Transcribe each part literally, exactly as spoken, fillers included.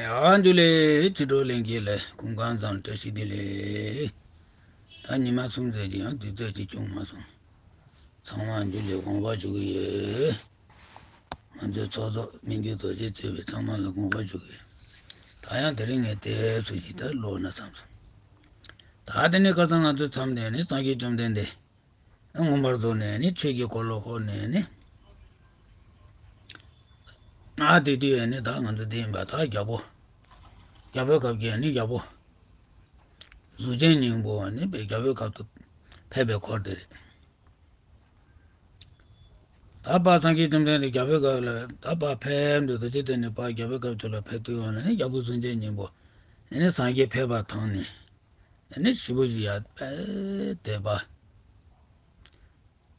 ཡ་འཇུ་ལེ། ཕྱི་དྲོ་ལྷན་རྒྱས་ལ་སྐུ་ཁམས་བཟང་། བཀྲ་ཤིས་བདེ་ལེགས། ད་ཉི་མ་གསུམ་ཙམ་ཅིག་ཡང་དུས་ཚོད་ཅིག་བྱུང་མ་སོང་། ཚང་མ་འཇུ་ལེ་དགོངས་པ་ཞུ་གི་ཡོད། ང་ཚོའི་ཚོགས་གཙོ་སྨན་རྒྱལ་རྡོ་རྗེ་གཙོས་པའི་ཚང་མ་ལ་དགོངས་པ་ཞུ་གི་ཡོད། ད་ཡང་དེ་རིང་ངས་དེ་ཚོ་ཞིག་ད་ཀློག་ན་བསམ་སོང་། ད་དེ་ནས་ཁ་སང་ང་ཚོ་མཚམས་དེ་ནས་སངས་རྒྱས་བཅོམ་ལྡན་འདས། མངོན་པར་རྫོགས་ནས་ནི་ཆོས་ཀྱི་འཁོར་ལོ་བསྐོར་ནས་ནི། ཨ་དེ་དུས་ནི་ད་ང་ཚོ་འདི་ཡིན་པ་ད་རྒྱལ་པོ། རྒྱལ་པོའི་ཁབ་ཀྱི་ནི་རྒྱལ་པོ། གཟུགས་ཅན་སྙིང་པོ་ནི་པའི་རྒྱལ་པོའི་ཁབ་ཏུ་ཕེབས་པའི་འཁོར་དེ་རེད། ད་ཕར་སངས་རྒྱས་བཅོམ་ལྡན་འདས་རྒྱལ་པོའི་ཁབ་ལ་ད་ཕར་ཕེབས་འདུག་དོ་ཅི་དེ་ནི་ཕར་རྒྱལ་པོའི་ཁབ་ཏུ་ལ་ཕེབས་དུས་ཡོང་ན་ནི་རྒྱལ་པོ་གཟུགས་ཅན་སྙིང་པོ་ནི་སངས་རྒྱས་ཕེབས་པ་མཐོང་ནས། ནི་ཞེ་པོ་ཞིག་ཡ་དཔེ་དད་པ།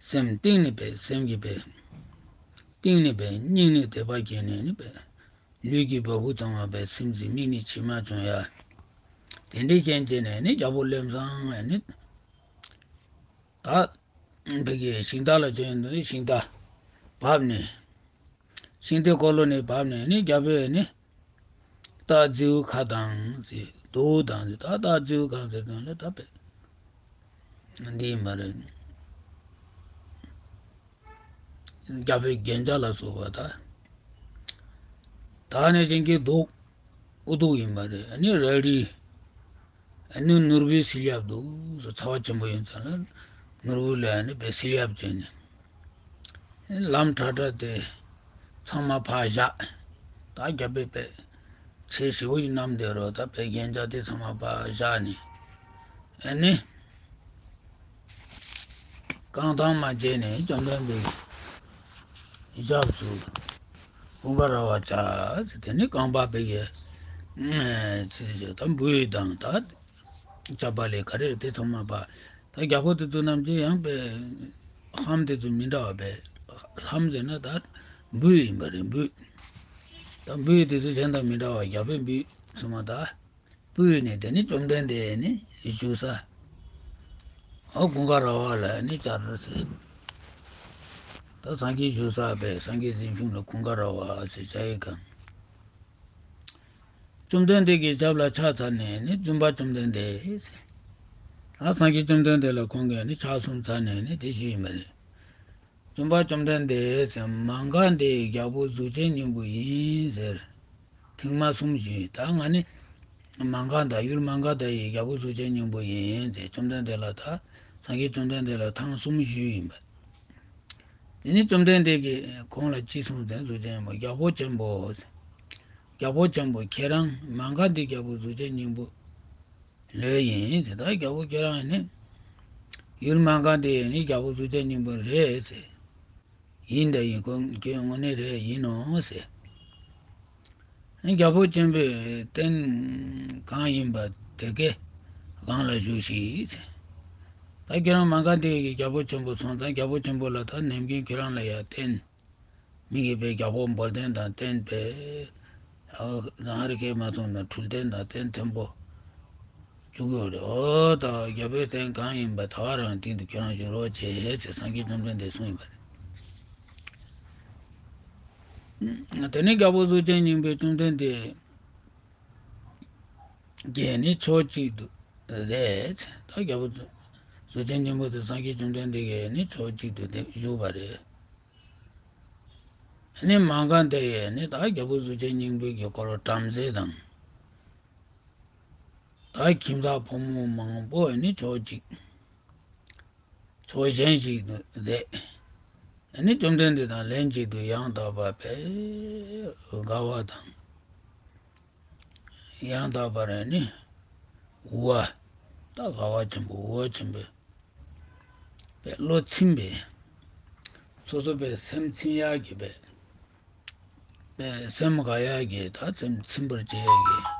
སེམས་གཏིང་ནས་པའི་སེམས་ཀྱི་པའི། གཏིང་ནས་པའི་སྙིང་ནས་དད་པ་སྐྱེས་ནས་ནི་པའི། ལུས་ཀྱི་བ་སྤུ་གཙང་བ་པའི་སེམས་ཀྱི་མིག་ནས་མཆི་མ་བྱུང་ཡ། དེ་འདྲའི་རྐྱེན་བྱས་ནས་ནི་རྒྱལ་པོ་སླེབས་སོང་ནི། ད་བོད་ཀྱི་ཤིང་རྟ་ལ་བྱོན་དུས་ཤིང་རྟ་བབས་ནས། ཤིང་རྟའི་འཁོར་ལོ་ནས་བབས་ནས་ནི་རྒྱལ་པོས་ནི། རྟ་རྫིའུ་ཁ་དང་ཟེར་རྡོ་དང་ཟེར་ད་རྟ་རྫིའུ་ཁ་ཟེར་དོན་ལ་ད་པས། འདི་ཡིན་པ་རེད། རྒྱལ་པོའི་རྒྱན་ཆ་ལ་སོགས་པ་ད། ད་ནི་ཤིང་གི་མདོག་ཨུ་ཐུག་ཡིན་པ་རེད། ཨ་ནི་རལ་གྲི། ཨ་ནི་ནོར་བུའི་བསིལ་ཡབ་འདུག་ཟེར། ཚ་བ་ཆེན་པོ་ཡིན་ཙང་ལ་ནོར་བུ་ལ་ཨ་ནི་པའི་བསིལ་ཡབ་བྱས་ནས། ལམ་ཁྲ་ཁྲ་དེ་ཚང་མ་ཕར་བཞག་ད་རྒྱལ་པོས་པའི་ཆེ་ཞེ་པོ་ཞིག་བསྣམས་བསྡད་རོགས་ད་པའི་རྒྱན་ཆ་དེ་ཚང་མ་ཕར་བཞག་ནས། ཨ་ནི། རྐང་ཐང་མ་བྱས་ནས་བཅོམ་ལྡན་འདས་ཀྱི་ཞབས་སུ་ཀུན་དགའ་ར་བ་བྱ་ཟེར། དེ་ནི་རྐང་པ་པའི་གི་ཚིག་ཞིག་ད་འབུལ་དང་ད་ཅ་པ་ལེ་ག་རེ་དེ་ཚང་མ་པ། ད་རྒྱལ་པོ་དེ་ཚོ་རྣམས་ཀྱིས་ཡང་པའི་ལྷམ་དེ་ཚོ་མི་འདྲ་བ་པའི་ལྷམ་ཟེར་ན་ད་འབུལ་ཡིན་པ་རེད། འབུལ། ད་འབུལ་དེ་ཚོ་གཞན་དང་མི་འདྲ་བ་རྒྱལ་པོས་འབུལ་སོང་བ་ད། སྤོས་ནས་དེ་ནི་བཅོམ་ལྡན་འདས་ནི་བཞུགས་ས། ཨོ་ཀུན་དགའ་ར་བ་ལ་ནི་བཅར་ཟེར། ད་སངས་རྒྱས་བཞུགས་ས་པའི་སངས་རྒྱས་གཟིམ་ཆུང་ལ་ཀུན་དགའ་ར་བ་ཟེར་བྱ་ཡི་གང་། བཅོམ་ལྡན་འདས་ཀྱི་ཞབས་ལ་ཕྱག་འཚལ་ནས་ནི་བཙུན་པ་བཅོམ་ལྡན་འདས་ཟེར། ད་སངས་རྒྱས་བཅོམ་ལྡན་འདས་ལ་ཁོང་གིས་ནི་ཕྱག་གསུམ་འཚལ་ནས་ནི་དེ་ཞུས་ཡིན་པ་རེད། བཙུན་པ་བཅོམ་ལྡན་འདས་ཟེར། མ་ག་དྷའི་རྒྱལ་པོ་གཟུགས་ཅན་སྙིང་པོ་ཡིན་ཟེར། ཐེངས་མ་གསུམ་ཞུས། ད་ང་ནི་མ་ག་དྷ་ཡུལ་མ་ག་དྷ་ཡི་རྒྱལ་པོ་གཟུགས་ཅན་སྙིང་པོ་ཡིན་ཟེར། བཅོམ་ལྡན་འདས་ལ་ད་སངས་རྒྱས་བཅོམ་ལྡན་འདས་ལ་ཐེངས་གསུམ་ཞུས་ཡིན་པ། དེ་ནི་བཅོམ་ལྡན་འདས་ཀྱིས་ཁོང་ལ་ཅི་གསུངས་ཟེར། གཟུགས་ཅན་སྙིང་པོ་རྒྱལ་པོ་ཆེན་པོ་ཟེར། རྒྱལ་པོ་ཆེན་པོ་ཁྱེད་རང་མ་ག་དྷའི་རྒྱལ་པོ་གཟུགས་ཅན་སྙིང་པོ། ལོས་ཡིན་ཟེར། ད་རྒྱལ་པོ་ཁྱེད་རང་ནི་ཡུལ་མ་ག་དྷ་ནི་རྒྱལ་པོ་གཟུགས་ཅན་སྙིང་པོ་རེད་ཟེར། ཡིན་ད་ཡིན། ཁོ་ཁྱོད་དངོས་གནས་རེད་ཡིན་ནོ་ཟེར། རྒྱལ་པོ་ཆེན་པོའི་རྟེན་གང་ཡིན་པ་དེ་གའི་སྒང་ལ་བཞུགས་ཤིག་ཟེར། ད་ཁྱེད་རང་མ་ག་དྷ་གི་རྒྱལ་པོ་ཆེན་པོ་སོང་ཙང་རྒྱལ་པོ་ཆེན་པོ་ལ་ད་ནམ་རྒྱུན་ཁྱེད་རང་ལ་ཡ་རྟེན། མི་གི་པའི་རྒྱལ་པོ་འབོལ་རྟེན་དང་རྟེན་པའི་རང་རེ་ཁའི་མ་སོང་ན་འཕྲུལ་རྟེན་དང་རྟེན་མཐོན་པོ་བཅུག་ཡོད་རེད། ཨོ་ད་རྒྱལ་པོའི་རྟེན་གང་ཡིན་པ་ད་ག་རང་སྟེང་དུ་ཁྱེད་རང་བཞུགས་རོགས་བྱེད་ཟེར་སངས་རྒྱས་བཅོམ་ལྡན་འདས་གསུངས་ཡོད་པ་རེད། དེ་ནས་རྒྱལ་པོ་གཟུགས་ཅན་སྙིང་པོས་བཅོམ་ལྡན་འདས་ཀྱིས་ནི་ཕྱོགས་གཅིག་ཏུ་རེད། ད་རྒྱལ་པོ་གཟུགས་ཅན་སྙིང་པོ་དེ་སངས་རྒྱས་བཅོམ་ལྡན་འདས་ཀྱིས་ནི་ཕྱོགས་གཅིག་ཏུ་བཞུགས་པ་རེད། ནི་མ་ག་དྷ་ཡི་ནི་ད་རྒྱལ་པོ་གཟུགས་ཅན་སྙིང་པོའི་གི་འཁོར་བྲམ་ཟེ་དང་། ད་ཁྱིམ་བདག་ཕོ་མོ་མང་པོ་ནི་ཕྱོགས་གཅིག་ཕྱོགས་གཞན་ཞིག་ཏུ་བསྡད། ནི་བཅོམ་ལྡན་འདས་དང་ལྷན་ཅིག་ཏུ་ཡང་དག་པ་པའི་དགའ་བ་དང་། ཡང་དག་པར་ནི་དབུལ་བ། ད་དགའ་བ་ཆེན་པོ་དབུལ་བ་ཆེན་པོས་པའི་བློ་ཚིམ་པའི། སོ་སོ་པའི་སེམས་ཚིམ་ཡག་གི་པའི། པའི་སེམས་དགའ་ཡག་གི་ད་སེམས་ཚིམ་པར་བྱེད་ཡག་གི།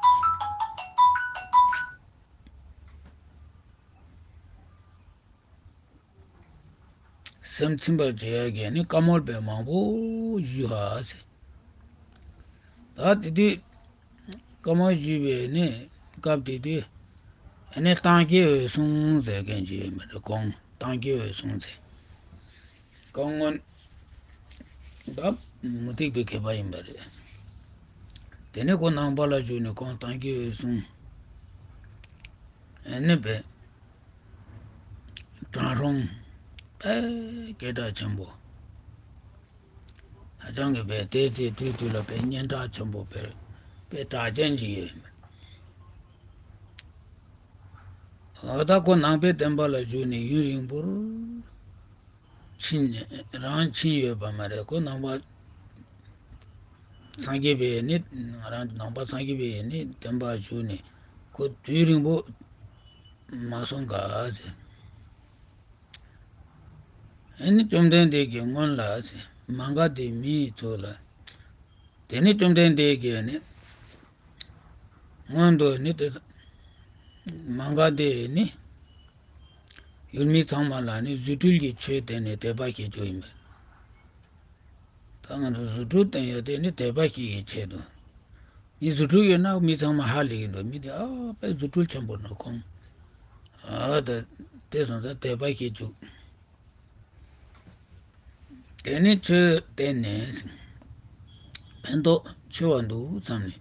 སེམས་ཚིམ་པར་བྱེད་ཡག་གི་ནི་བཀའ་མོལ་པའི་མང་པོ་ཞུས་ཧ་ཟེར། ད་དེ་དུས་བཀའ་མོལ་ཞུས་པའི་ནི་སྐབས་དེ་དུས་ནི་ལྟེང་རྒྱས་འོད་སྲུང་ཟེར་མཁན་ཅིག་ཡོད་མ་རེད། གོང་ལྟེང་རྒྱས་འོད་སྲུང་ཟེར། གོང་སྔོན་ད་མུ་སྟེགས་པའི་མཁས་པ་ཡིན་པ་རེད། དེ་ནས་ཁོ་ནང་པ་ལ་ཞུགས་ནས་ཁོང་སངས་རྒྱས་འོད་སྲུང་ཨ་ནི་བས་དྲང་སྲོང་དཔེ་སྐད་གྲགས་ཆེན་པོ། ཧ་ཅང་གི་བས་དེ་ཚེ་དུས་དུས་ལ་བས་སྙན་གྲགས་ཆེན་པོ་བས་བས་གྲགས་ཅན་ཅིག་ཡོད། འོ་ད་ཁོ་ནང་པའི་བསྟན་པ་ལ་ཞུགས་ནས་ཡུན་རིང་པོར་ཕྱིན་རང་ཕྱིན་ཡོད་པ་མ་རེད། ཁོ་ནང་པ་སངས་རྒྱས་པའི་ནི་རང་ནང་པ་སངས་རྒྱས་པའི་ནི་བསྟན་པ་ཞུགས་ནས་ཁོ་དུས་རིང་པོ་མ་སོང་ག་ཟེར། ཨ་ནི་བཅོམ་ལྡན་འདས་ཀྱིས་སྔོན་ལ་ཟེར་མ་ག་དྷའི་མིའི་ཚོགས་ལ། དེ་ནི་བཅོམ་ལྡན་འདས་ཀྱིས་ནི་སྔོན་དུ་ནི་དེ་མ་ག་དྷའི་ནི་ཡུལ་མི་ཚང་མ་ལ་ནི་རྫུ་འཕྲུལ་གྱི་ཆོས་བསྟན་ནས་དད་པ་བསྐྱེད་རྒྱུ་ཡིན་པས། ད་ང་ཚོ་རྫུ་འཕྲུལ་བསྟན་ཡ་དེ་ནི་དད་པ་བསྐྱེད་ཀྱི་ཆེད་དུ། མི་རྫུ་འཕྲུལ་ཡོད་ན་མི་ཚང་མ་ཧ་ལས་ཀྱི་འདུག་མི་དེ་ཨ་དཔེ་རྫུ་འཕྲུལ་ཆེན་པོ་ན་ཁོང་ཨ་ད་དེ་སོང་ཙང་དད་པ་བསྐྱེད་བཅུག་དེ་ནས་ཆོས་བསྟན་ནས་ཕན་ཐོགས་ཆེ་བ་འདུག་བསམ་ནས།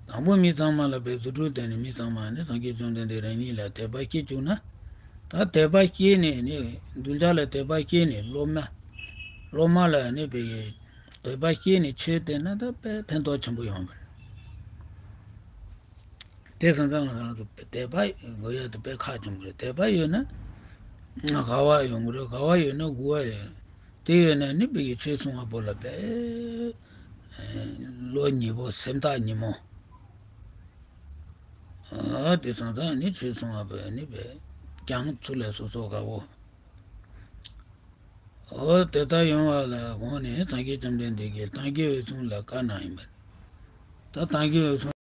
དང་པོ་མི་ཚང་མ་ལ་དཔེ་རྫུ་འཕྲུལ་བསྟན་ནས་མི་ཚང་མ་ནི་སངས་རྒྱས་བཅོམ་ལྡན་འདས་རང་ཉིད་ལ་དད་པ་སྐྱེ་བཅུག་ན། ད་དད་པ་སྐྱེས་ནས་ནི་གདུལ་བྱ་ལ་དད་པ་སྐྱེས་ནས་སློབ་མ་སློབ་མ་ལ་ནི་དཔེ་དད་པ་སྐྱེས་ནས་ཆོས་བསྟན་ན་ད་དཔེ་ཕན་ཐོགས་ཆེན་པོ་ཡོང་བ་རེད། དེ་སོང་ཙང་ང་རང་ཚོ་དད་པ་དགོས་ཡ་དེ་དཔེ་ཁག་ཆེན་པོ་རེད། དད་པ་ཡོད་ན་དགའ་བ་ཡོང་གི་རེད། དགའ་བ་ཡོད་ན་མགུ་བ་ཡོད། དེ་ཡོད་ན་ནི་དཔེ་ཆོས་གསུང་བ་པོ་ལ་དཔེ་བློ་ཉེ་པོ་སེམས་ཐག་ཉེ་མོ། ཨ་དེ་སོང་ཙང་ནི་ཆོས་གསུང་བ་པོ་ནི་དཔེ་ཀྱང་ཚུར་ལ་སོ་སོ་དགའ་བོ། འོ་དེ་ལྟར་ཡོང་བ་ལ་དགོངས་ནས་སངས་རྒྱས་བཅོམ་ལྡན་འདས་ཀྱིས་སངས་རྒྱས་འོད་སྲུང་ལ་བཀའ་གནང་ཡིན་པས། ད་སངས་རྒྱས་འོད་སྲུང་